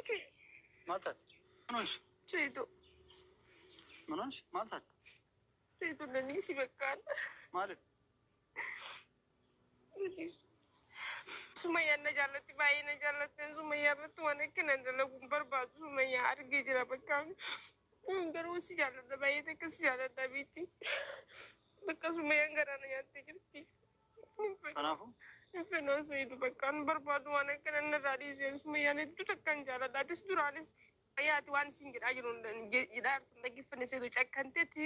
Dhiisii Maal taate? ምን ሆንሽ? Seetu ምን ሆንሽ? Maal taate? Seetu na dhiisi bakkaan. Maaliif? Sumayyaan na jaallatti, baay'ee na jaallatti. Sumayyaa irratti waan akkana dalagu hin barbaadu. Sumayyaa argee jira bakkaan. Garuu si jaalladha, baay'ee takka si jaalladha biitti. Bakka Sumayyaan garaa na nyaattee jirti. Kanaafuu Hin fedhu Seetu, bakkaan barbaadu waan akkana narraa dhiisee. Sumayyaan hedduu takka hin jaalladha. Atis duraanis yaati waan isin jedhaa jiru jedhaa jirtu hin dhaggeeffanne. Seetu, cakkanteetti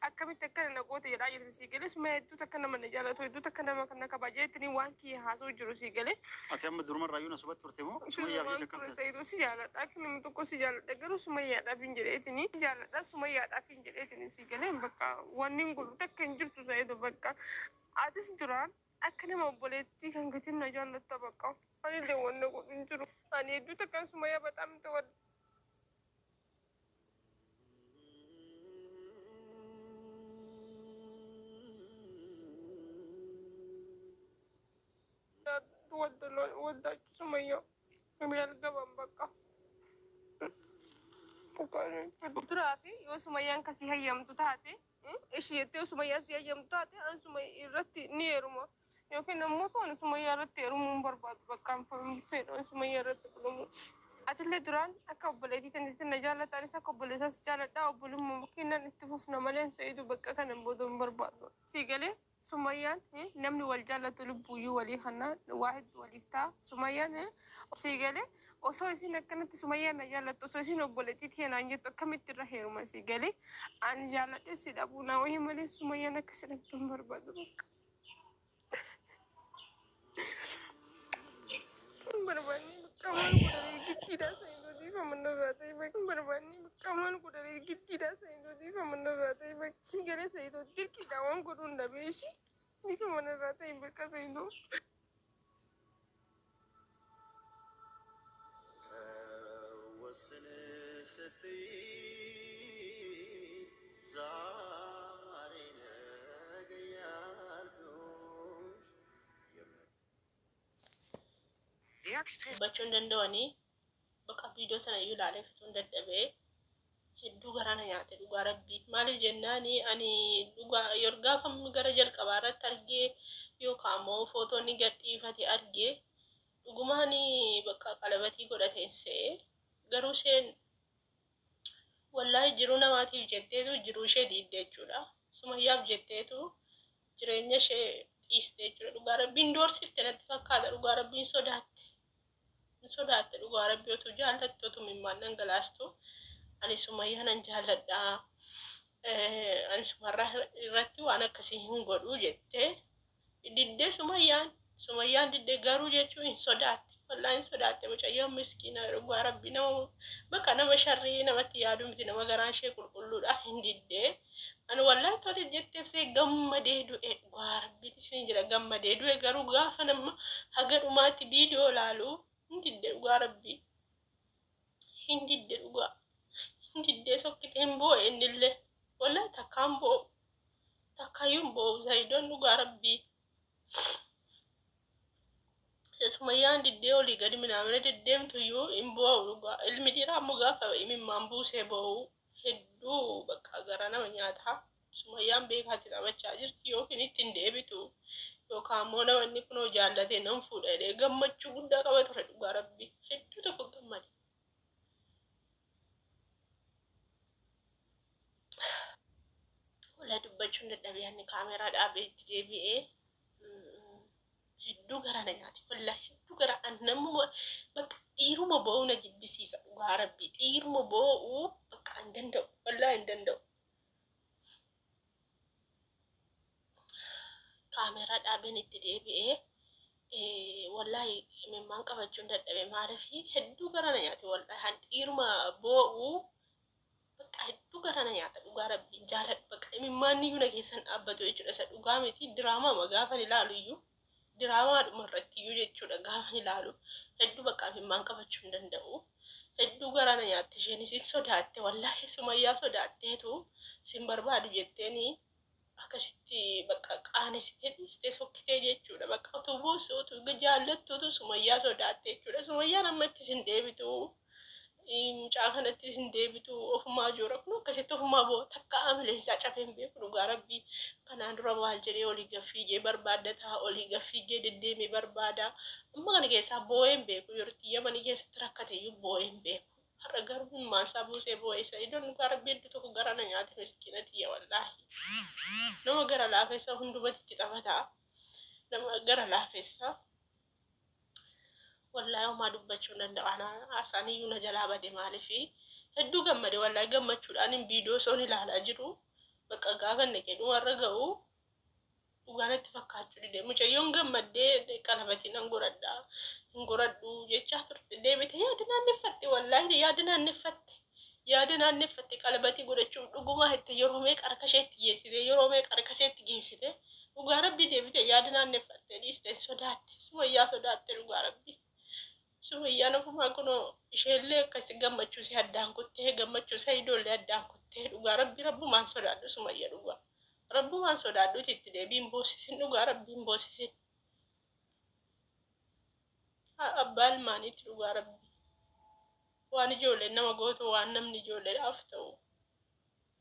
akkamitti akkana na goote jedhaa jirti, sii galee. Sumayyaa hedduu takka nama na jaalatu, hedduu takka nama kana kabajeettini waan kiyya haasa'u jiru, sii galee. Ati amma durumarraayyuu na sobatti turte moo Sumayyaaf jecha akkam Ture taate? Seetu, si jaaladha, akka namni tokko si jaaladha, garuu Sumayyaadhaaf hin jedheetini jaaladha, Sumayyaadhaaf hin jedheetini, sii galee. Bakka wanni hin godhu takka hin jirtu. Seetu, bakka atis duraan akka nama obboleettii kan gatiin na jaallatta. Bakka anillee wanna godhu hin jiru. Ani hedduu takka Sumayyaa በጣም ተወድ ወዳችሁ ሱመያ እኔ አልገባም። በቃ duraa fi yoo Sumayyaan kasii hayyamtu taate, ishii jettee yoo Sumayyaa si hayyamtu taate, an Sumayyaa irratti ni heeruma, yookiin ammoo toon Sumayyaa irratti heerumuu hin barbaadu. Bakka hin fedhu Sumayyaa irratti godhamu. Atillee duraan akka obboleettii tanitti na jaallata, anis akka obboleessaas jaalladha. Obbolummaa kennan itti fufna malee Sa'idu, bakka kana booda hin barbaadu. Sii galee? Sumayyaan, namni wal jaallatu lubbuyyuu walii kana waa hedduu waliif ta'a. Sumayyaan, sii galee, osoo isin akkanatti Sumayyaan na jaallattu, osoo isin obboleettii tiyya naan jettu, akkamitti irra heeruma? Sii galee? Ani jaalladhe si dhabuu naa wayii malee Sumayyaan akka si dhabdu hin barbaadu. Bakka hin barbaanne. Bakka maal godhanii giddiidhaa Sa'idu, dhiifama narraa ta'e. Bakka hin barbaanne. Bakka maal godhanii giddiidhaa Sa'idu, dhiifama narraa ta'e. Bakka sii galee Sa'idu, dirqiidhaa waan godhuun dhabee ishee, dhiifama narraa ta'e bakka Sa'idu. ወስን ስትይ ዛሬ ነገ ያልኩሽ Dubbachuu hin danda'anii bakka viidiyoo sana iyyuu ilaalee fixuun dadhabee. Hedduu garaa na nyaate, dhugaa Rabbii. Maaliif jennaani, ani dhugaa yeroo gaafa gara jalqabaa irratti argee yookaan immoo footoo inni gadhiifate argee, dhugumaan bakka qalabatii godhateen se'ee. Garuu isheen wallaahi jiruu namaatiif jetteetu jiruu ishee diidde jechuudha. Sumayyaaf jetteetu jireenya ishee dhiiste jechuudha. Dhugaa Rabbiin doorsifte natti fakkaata. Dhugaa Rabbiin sodaatte. Hin sodaatte, dhugaa Rabbii. Otuu jaallattu, otuu mimmaan dhangalaastu, ani Sumayyaa nan jaalladha. Ani sumarraa irratti waan akkasii hin godhu jettee diddee. Sumayyaan diddee garuu jechuun hin sodaatte. Wallaahi hin sodaatte. Mucayyoon miskiina, dhugaa Rabbii, nama bakka nama sharrii namatti yaadu miti, nama garaan ishee qulqulluudha. Hin diddee. Ani wallaahi tole jetteef see gammadee du'e. Dhugaa Rabbiin isin jira, gammadee du'e. Garuu gaafa nama haga dhumaatti viidiyoo laalu hin didde. Dhugaa Rabbii hin didde, dhugaa hin diddee, sokkite, hin boo'e innillee. Wallaahi takkaan boo'u, takkaayyuu hin boo'u Zaayidoon, dhugaa Rabbii. Sumayyaan diddee olii gadi minaamina deddeemtu iyyuu hin boo'u, dhugaa. Ilmi dhiiraa ammoo gaafa imimmaan buusee boo'u hedduu bakka gara nama nyaataa. Sumayyaan beekaatti taphachaa jirti, yookiin ittiin deebitu yookaan ammoo nama inni kunoo jaallatee nan fuudha jedhee gammachuu guddaa qaba ture. Dhugaa Rabbii hedduu tokko gammade. Wala dubbachuun dadhabee, ani kaameraa dhaabee itti deebi'ee. Hedduu garaa na nyaate, wallaahi hedduu garaa. An namuma bakka dhiiruma boo'u na jibbisiisa. Dhugaa Rabbii dhiiruma boo'u bakka hin danda'u, wallaahi hin danda'u. Kaameraa dhaabeen itti deebi'ee, wallaahi imimmaan qabachuun dadhabe. Maaliif, hedduu garaa na nyaate. Wallaahi an dhiiruma boo'u bakka hedduu garaa na nyaata. Dhugaa Rabbii jaaladhu, bakka imimmaan iyyuu na keessan dhaabbatu jechuudha. Isa dhugaa miti, diraamaa gaafan ilaalu iyyuu, diraamaadhuma irratti iyyuu jechuudha, gaafan ilaalu hedduu bakka imimmaan qabachuu hin danda'u. Hedduu garaa na nyaatte. Isheenis hin sodaatte, wallaahi Sumayyaa sodaatteetu sin barbaadu jetteeni akkasitti bakka qaanesitee dhiistee sokkitee jechuudha. Bakka utuu boossu, utuu jaallattuutu Sumayyaa sodaatte jechuudha. Sumayyaan amma itti sin deebitu. Mucaa kanatti hin deebitu ofumaa joora kun akkasitti ofumaa boo takka amileen isaa cabee hin beeku dhugaa rabbii. Kanaan dura maal jedhee olii gaffiigee barbaaddataa olii gaffiigee deddeemee barbaada. Amma kana keessaa boo'ee hin beeku yeroo yamanii keessatti rakkate iyyuu boo'ee hin beeku. Har'a garuu maasaa buusee boo'ee Sa'idoon dhugaa rabbii hedduu tokko gara na nyaate miskiina tiyya wallaahi. Nama gara laafessa hundumatti itti taphataa. Nama gara laafessa. Wallaahi homaa dubbachuu hin danda'u. Ana haasaan iyyuu na jalaa bade maaliifi hedduu gammade wallaahi gammachuudhaan viidiyoo osoon ilaalaa jiru bakka gaafa naqee dhumarra ga'u dhugaa natti fakkaachuu dide. Mucayyoon gammaddee qalabatii nan godhadha hin godhadhu jechaa turte deebite yaada naanneffatte wallaahi yaada naanneffatte yaada naanneffatte qalabatii godhachuuf dhugumaa itti yeroo meeqa harka isheetti geessite yeroo meeqa harka isheetti geessite dhugaa rabbii deebite yaada naanneffatte dhiiste sodaatte sumayyaa sodaatte dhugaa rabbii. Sumayyaan ofumaa kunoo isheellee akkasi gammachuu si addaan kuttee gammachuu Sa'idoollee addaan kuttee dhugaa rabbii rabbumaan sodaadhu sumayya dhugaa. Rabbumaan sodaadhuuti itti deebiin boosisin dhugaa rabbiin boosisin. Abbaa ilmaaniitti dhugaa rabbii. Waan ijoolleen nama gootu waan namni ijoolleedhaaf ta'u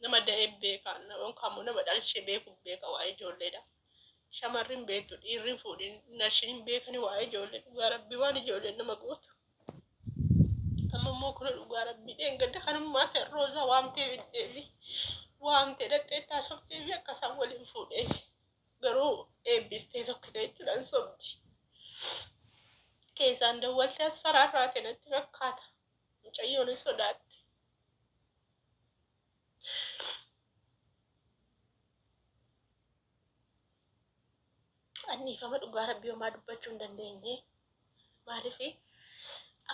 nama da'ee beeka yookaan immoo nama dhalchee beeku beeka waa'ee ijoolleedha. Shamarri hin beektu dhiirri hin fuudhin narshin hin beekani waa'ee ijoollee dhugaa rabbii waan ijoolleen nama gootu. Amma immoo kun dhugaa rabbii dheengadda kanummaa sen roozaa waamtee fiddeefi waamtee dhaqxee taasofteefi akka isaan waliin fuudheefi garuu eebbistee tokkite jechuudhaan sobdi. Keessaan dawwaltee as faraarraate natti fakkaata. Mucayyoon hin sodaatte. Anniifama dhugaa rabbii homaa dubbachuu hin dandeenye. Maaliif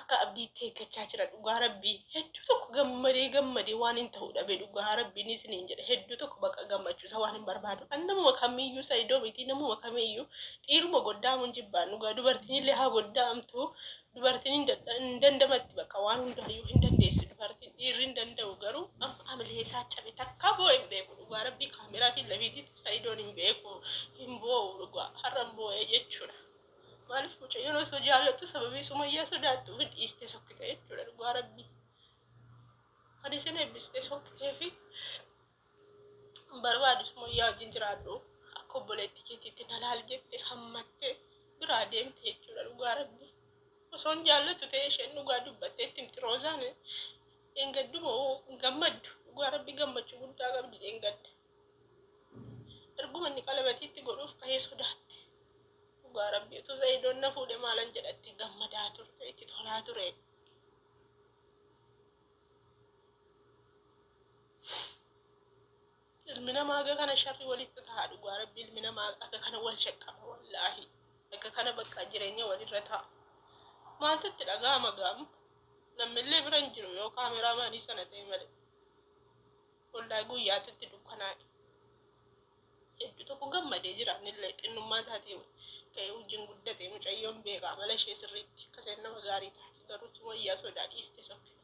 akka abdiitti eeggachaa jira dhugaa rabbii hedduu tokko gammadee gammadee waan hin ta'u dhabe dhugaa rabbii ni isiniin jedha hedduu tokko bakka gammachuusa waan hin barbaadu. An namuma kamiyyuu Sa'idoo miti namuma kamiyyuu dhiiruma goddaamuun jibbaan dhugaa dubartiin illee haa goddaamtu dubartiin hin dandamatti bakka waan hundaayyuu hin dandeessu dubartiin dhiirri hin danda'u garuu amma amilee isaa cabe takka boo'e hin beeku dhugaa rabbii kaameraa fi lafiititti Sa'idoon hin beeku hin boo'u dhugaa har'a hin boo'ee jechuudha. Maaliif mucayyoon osoo jaallattu sababii sumayyaa sodaattuuf dhiiste sokkite jechuudha dhugaa rabbii. Kan isheen eebbiste sokkitee fi barbaadu sumayyaa wajjin jiraadhu akka obboleettii keetiitti na laal jette hammattee biraa deemte jechuudha dhugaa rabbii. Osoo hin jaallattu ta'e isheen dhugaa dubbattee itti himti roozaan dheengadduma gammaddu dhugaa rabbii gammachuu guddaa qabdi dheengadda. Erguma inni qalabatiitti godhuuf ka'ee sodaatte. Dhugaa rabbii utuu Sa'idoon na fuudhe maalan jedhatte gammadaa turte itti tolaa ture. Ilmi namaa aga kana sharri walitti ta'a dhugaa rabbii ilmi namaa aga kana wal shaqqaba wallaahi aga kana bakka jireenya walirra ta'a. Maaltu itti dhaga'ama gaam namnillee bira hin jiru yoo kaameraa maanii sana ta'e malee. Wallaahi guyyaatti itti dukkanaa'e. Hedduu tokko gammadee jira innillee xinnummaa isaatii ka'ee wajjin guddate mucayyoon beeka amala ishee sirriitti akka isheen nama gaarii taate garuu sumayyaa sodaa dhiiste sokkite.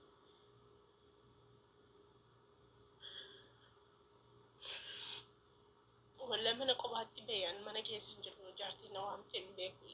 Wallah mana qobaatti bayan mana keessa hin jiru jaartiin na waamtee hin beeku.